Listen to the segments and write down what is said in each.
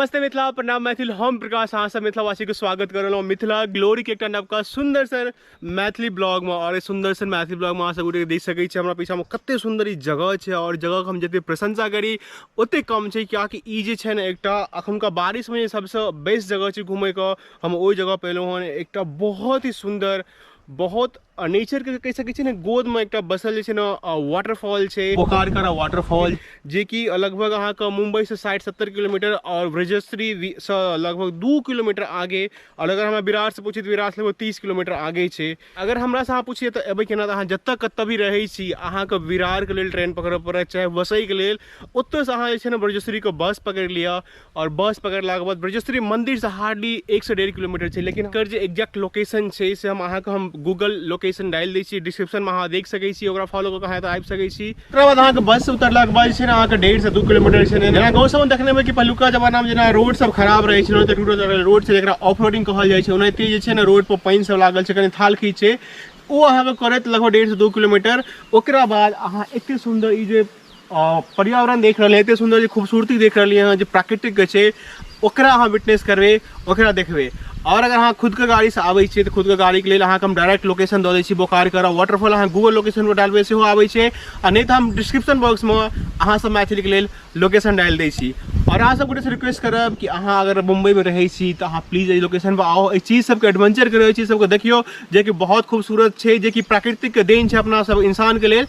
नमस्ते मिथिला, प्रणाम मैथिल। हम प्रकाश अहाँ सब मिथिलावासी के स्वागत कर रहलहुँ मिथिला ग्लोरी के एकटा नवका सुंदर सर मैथिली ब्लॉग में। और सुंदर सर मैथिली ब्लॉग में अहाँ सब गोटे देख सकै छी हमरा पीछा में कते सुंदर ई जगह छै और जगह के हम जते प्रशंसा करी ओते कम छै, कियाकि ई जे छै ने एकटा अखुनका बारिश में सबसे बेस्ट जगह छै घूमे के। हम ओहि जगह पर एलहुँ हन, एकटा बहुत ही सुंदर बहुत नेचर के कहि सकै छी ने गोद में एकटा बसल जे छै ने वाटरफॉल छै, बोकारकारा वाटरफॉल, जे कि लगभग अहाँके मुंबई से 60-70 किलोमीटर और ब्रजेश्वरी से लगभग 2 किलोमीटर आगे, और अगर हमरा विरार से पूछी तऽ विरार से लगभग 30 किलोमीटर आगे छै। अगर हमरा से अहाँ पूछिए तऽ एबै केना, तऽ अहाँ जतऽ कतऽ भी रहै छी अहाँके विरारके लेल ट्रेन पकड़ऽ पड़त, चाहे वसईके लेल, ओतऽसँ अहाँ जे छै ने ब्रजेश्वरीके बस पकड़ि लिअ और बस पकड़लाके बाद ब्रजेश्वरी मंदिर से हार्डली 1 से 1.5 किलोमीटर छै। लेकिन एकर जे एग्जैक्ट लोकेशन छै से हम अहाँके हम गूगल लोकेशन डालि दै छी डिस्क्रिप्शन में, अहाँ देख सकै छी, ओकरा फॉलो कऽ के अहाँ एतऽ आबि सकै छी। ओकरा बाद अहाँके बस से उतरलाके बाद जे छै ने अहाँके 1.5 से 2 किलोमीटर छै ने। जेना गाँव सबमे देखने में कि पहिलुका जमानामे जेना रोड सब खराब रहै छै, ओनाहिते टूटल रोड छै जकरा ऑफ रोडिंग कहल जाइ छै, ओनाहिते जे छै ने रोड पर पानि सब लागल छै, कनि थाल खींच छै, ओ अहाँके करैत लगभग 1.5 से 2 किलोमीटर। ओकरा बाद अहाँ एते सुन्दर ई जे पर्यावरण देख रहलियै, एते सुन्दर जे खूबसूरती देख रहलियै हँ जे प्राकृतिक के छै, ओकरा अहाँ विटनेस करबै, ओकरा देखबै। और अगर अहाँ खुदके गाड़ीसँ आबै छियै तऽ खुदके गाड़ीके लेल अहाँके हम डायरेक्ट लोकेशन दऽ दै छी बोकारकारा वाटरफॉल, अहाँ गूगल लोकेशन पर डालबै सेहो आबै छै, आ नहि तऽ हम डिस्क्रिप्शन बॉक्समे अहाँ सब मैथिलीके लेल लोकेशन डालि दै छी। और अहाँ सब गोटेसँ रिक्वेस्ट करब कि अहाँ अगर मुम्बईमे रहै छी तऽ अहाँ प्लीज एहि लोकेशन पर आउ, एहि चीज सबके एडवेंचर करू, एहि चीज सबके देखियौ जेकि बहुत खूबसूरत छै, जेकि प्राकृतिकके देन छै अपना सब इंसानके लेल।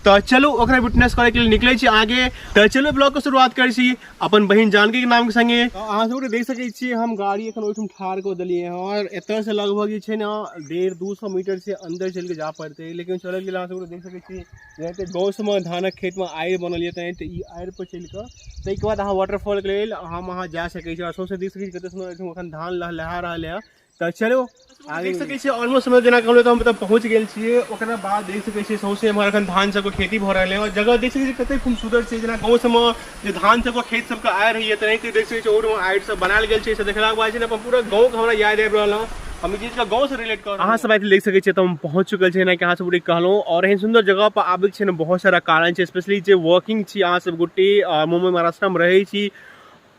तऽ चलू ओकरा विटनेस करैके लेल निकलै छी आगे। तऽ चलू ब्लॉग के शुरुआत करै छी अपन बहिन जानकी के नाम के संगे। अहाँ सब देख सकै छी हम गाड़ी एखन ओहिठाम ठाढ़ कऽ देलियै हँ और एतऽ से लगभग जे छै ने 150-200 मीटर से अंदर चलि के जा पड़तै। लेकिन चलैके लेल अहाँ सब देख सकै छी जेनाहिते गाँव सबमे धानक खेतमे आरि बनल यऽ तेनाहिते ई आरि पर चलि कऽ ताहिके बाद अहाँ वाटरफॉलके लेल हम अहाँ जा सकै छी। और सौंसे देख सकै छी कते सुन्दर एहिठाम एखन धान लहलहा रहल यऽ। तऽ चलू आगे देख सकै छियै ऑलमोस्ट समय जेना कहलहुँ तऽ हम तऽ पहुँच गेल छियै। ओकरा बाद देख सकै छियै सौंसे एम्हर एखन धान सबके खेती भऽ रहल है और जगह देख सकै छियै कते खूबसूरत छै। जेना गाँव सबमे जे धान सबके खेत सबके आरि होइए तेनाहिते देख सकै छियै ओहिमे आरि सब बनायल गेल छै। से देखलाके बाद छै ने अपन पूरा गाँवके हमरा याद आबि रहल हँ, हम ई चीजके गाँवसँ रिलेट कर। अहाँ सब आइ देख सकै छियै तऽ हम पहुँच चुकल छी जेनाकि अहाँ सब गोटे कहलहुँ। और एहन सुन्दर जगह पर आबैके छै ने बहुत सारा कारण छै, स्पेशली जे वर्किंग छी अहाँ सब गोटे मुम्बई महाराष्ट्रमे रहै छी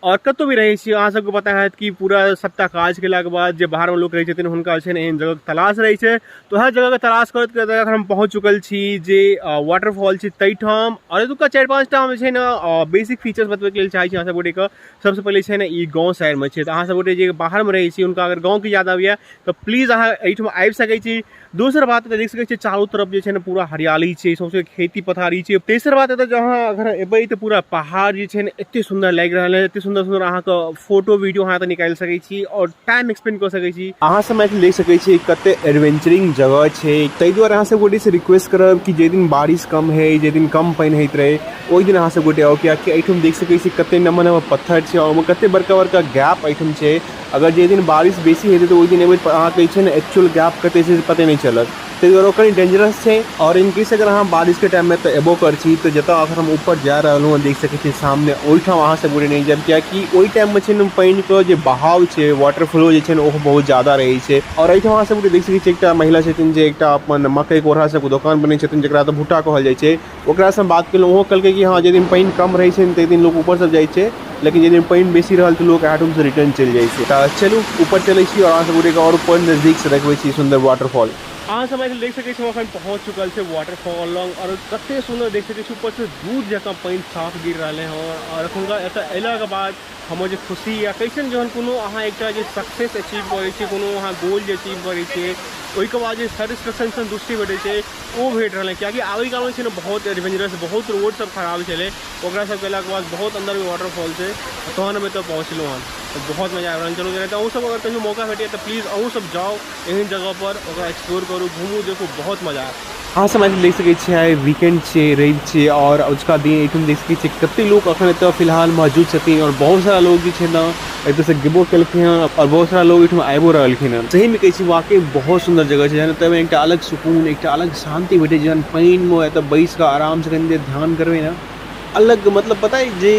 और कतौ भी रहै छी, अहाँ सबके पता हैत कि पूरा सप्ताह काज केलाके बाद जे बाहरमे लोक रहै छथिन हुनका जे छै ने एहन जगहके तलाश रहै छै। तऽ वएह जगहके तलाश करैत करैत अखन हम पहुँच चुकल छी जे वाटरफॉल छै ताहिठाम। और एतुका 4-5 टा हम जे छै ने बेसिक फीचर्स बतबैके लेल चाहै छी अहाँ सब गोटेके। सबसँ पहिले छै ने ई गाँव साइडमे छै, तऽ अहाँ सब गोटे जे बाहरमे रहै छी हुनका अगर गाँवके याद आबैए तऽ प्लीज अहाँ एहिठाम आबि सकै छी। दोसर बात एतऽ देख सकै छियै चारू तरफ जे छै ने पूरा हरियाली छै, सौंसे खेती पथारी छै। तेसर बात एतऽ जहाँ अगर एबै तऽ पूरा पहाड़ जे छै ने एते सुन्दर लागि रहल है, एते सुन्दर सुन्दर अहाँके फोटो वीडियो अहाँ एतऽ निकालि सकै छी और टाइम स्पेंड कऽ सकै छी। अहाँ सब मैथिली देख सकै छी कते एडवेंचरिंग जगह छै। ताहि दुआरे अहाँ सब गोटे से रिक्वेस्ट करब कि जे दिन बारिश कम है, जे दिन कम पानि होइत रहै, ओहि दिन अहाँ सब गोटे आउ, कियाकि एहिठाम देख सकै छी कते नम्हर नम्हर पत्थर छै और ओहिमे कते बड़का बड़का गैप एहिठाम छै। अगर जे दिन बारिश बेसी हेतै तऽ ओहि दिन एबै तऽ अहाँके जे छै ने एक्चुअल गैप कते छै से पते नहि चलत, ताहि दुआरे ओ कनि डेंजरस छै। और इनकेस अगर अहाँ बारिशके टाइममे तऽ एबो करै छी तऽ जतऽ अखन हम ऊपर जा रहलहुँ हँ देख सकै छी सामने, ओहिठाम अहाँ सब गोटे नहि जायब, कियाकि ओहि टाइममे छै ने पानिके जे बहाव छै, वाटर फ्लो जे छै ने ओहो बहुत ज्यादा रहै छै। और एहिठाम अहाँ सब गोटे देख सकै छी एकटा महिला छथिन जे एकटा अपन मकइके ओरहा सबके दोकान बनेने छथिन जकरा तऽ भुट्टा कहल जाइ छै। ओकरासँ हम बात केलहुँ, ओहो कहलकै कि हँ जे दिन पानि कम रहै छै ताहि दिन लोक ऊपर सब जाइ छै, लेकिन जे दिन पानि बेसी रहल तऽ लोक एहिठामसँ रिटर्न चलि जाइ छै। तऽ चलू ऊपर चलै छी और अहाँ सब गोटेके आओर ऊपर नजदीकसँ देखबै छी सुन्दर वाटरफॉल। अहाँ सब एखन देख सकै छी हम एखन पहुँच चुकल छी वाटरफॉल लग और कते सुन्दर देख सकै छी ऊपर से दूध जकाँ पानि साफ गिर रहलै हँ। और एखुनका एतऽ अयलाके बाद हमर जे खुशी या कैसन जहन कोनो अहाँ एकटा जे सक्सेस अचीव करै छियै, कोनो अहाँ गोल जे अचीव करै छियै, ओहिके बाद जे सेटिस्फेक्शन संतुष्टि भेटै छै ओ भेट रहलै। कियाकि आबै कालमे छै ने बहुत एडवेंचरस, बहुत रोड सब खराब छलै, ओकरा सब केलाके बाद बहुत अन्दरमे वाटरफॉल छै तहन हम एतऽ पहुँचलहुँ हँ, तऽ बहुत मजा आबि रहल। चलू जेना अहूँ सब अगर कहियो मौका भेटैए तऽ प्लीज अहूँ सब जाउ एहन जगहपर, ओकरा एक्सप्लोर करू, घुमू, देखू, बहुत मजा आयत। अहाँ सब देख सकै छियै आइ वीकेंड छै, रवि छै और अजुका दिन एहिठाम देख सकै छियै कते लोक अखन एतऽ फिलहाल मौजूद छथिन और बहुत सारा लोग जे छै ने एतऽ से गेबो केलखिन हँ और बहुत सारा लोग एहिठाम आबिओ रहलखिन हँ। सही में कहै छी वाकई बहुत सुन्दर जगह छै, जहन एतऽ एकटा अलग सुकून, एकटा अलग शान्ति भेटै छै। जहन पानिमे एतऽ बैस कऽ आराम से कनि देर ध्यान करबै ने, अलग मतलब पता अइ जे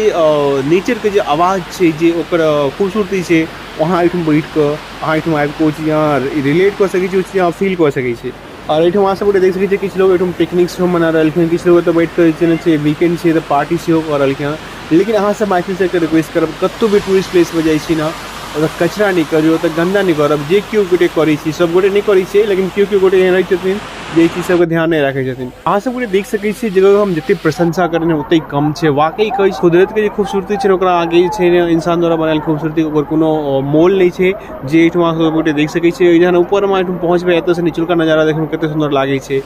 नेचरके जे आवाज छै, जे ओकर खूबसूरती छै, अहाँ एहिठाम बैठ कऽ, अहाँ एहिठाम आबि कऽ ओ चीज अहाँ रिलेट कऽ सकै छी, ओ चीज अहाँ फील कऽ सकै छी। और एहिठाम अहाँ सब गोटे देख सकै छियै किछु लोग एहिठाम पिकनिक सेहो मना रहलखिन, किछु लोग एतऽ बैठ कऽ जे छै ने वीकेंड छै तऽ पार्टी सेहो कऽ रहलखिन हँ। लेकिन अहाँ सब मैथिल सबके रिक्वेस्ट करब, कतहु भी टूरिस्ट प्लेस पर जाइ छी ने, ओतऽ कचरा नहि करियौ, ओतऽ गन्दा नहि करब। जे केओ गोटे करै छी, सब गोटे नहि करै छियै, लेकिन केओ केओ गोटे एहन रहै छथिन जे एहि चीज सबके ध्यान नहि राखै छथिन। अहाँ सब गोटे देख सकै छियै, जगह हम जते प्रशंसा करै ओते कम छै। वाकई कहै छी, कुदरत के जे खूबसूरती छै ने, ओकरा आगे जे छै ने इंसान द्वारा बनायल खूबसूरती, ओकर कोनो मोल नहि छै। जे एहिठमा अहाँ सब गोटे देख सकै छियै, जहन ऊपरमे एहिठाम पहुँचबै, एतऽसँ निचुलका नजारा देखैमे कते सुन्दर लागै छै।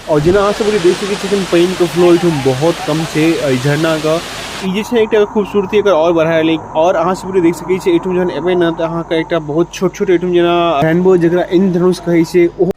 आओर जेना अहाँ सब देख सकै छियै, एखन पानिके फ्लो एहिठाम बहुत कम छै। एहि झरनाके ई जे छै एकटा खूबसूरती एकर आओर बढ़ा रहलै। आओर अहाँ सब देख सकै छियै, एहिठाम जहन एबै ने तऽ अहाँके एकटा बहुत छोट छोट एहिठाम जेना रेनबो, जकरा इंद्रधनुष कहै छै, ओहो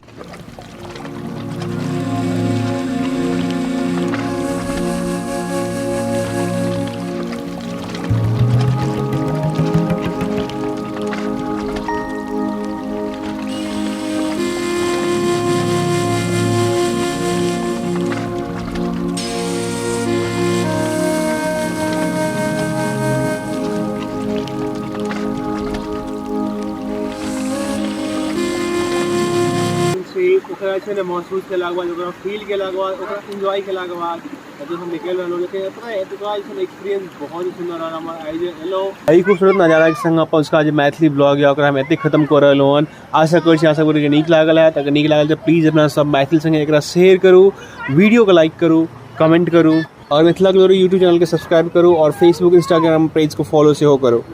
ओकरा छै ने महसूस केलाके बाद, ओकरा फील केलाके बाद, ओकरा एन्जॉय केलाके बाद एतऽ हम निकलि रहलहुँ। लेकिन पता है, एतुका जे छै ने एक्सपीरियंस बहुत ही सुन्दर रहल हमर। आइ जे एलहुँ एहि खूबसूरत नजाराके संग, अपन उसका जे मैथिली ब्लॉग यऽ, ओकरा हम एतेक खत्म कऽ रहलहुँ हन। आशा करै छी अहाँ सब गोटेके नीक लागल हैत। अगर नीक लागल तऽ प्लीज अपना सब मैथिल संगे एकरा शेयर करू, वीडियोके लाइक करू, कमेंट करू और मिथिला ग्लोरी यूट्यूब चैनल के सब्सक्राइब करू और फेसबुक इंस्टाग्राम पेज को फॉलो सेहो करू।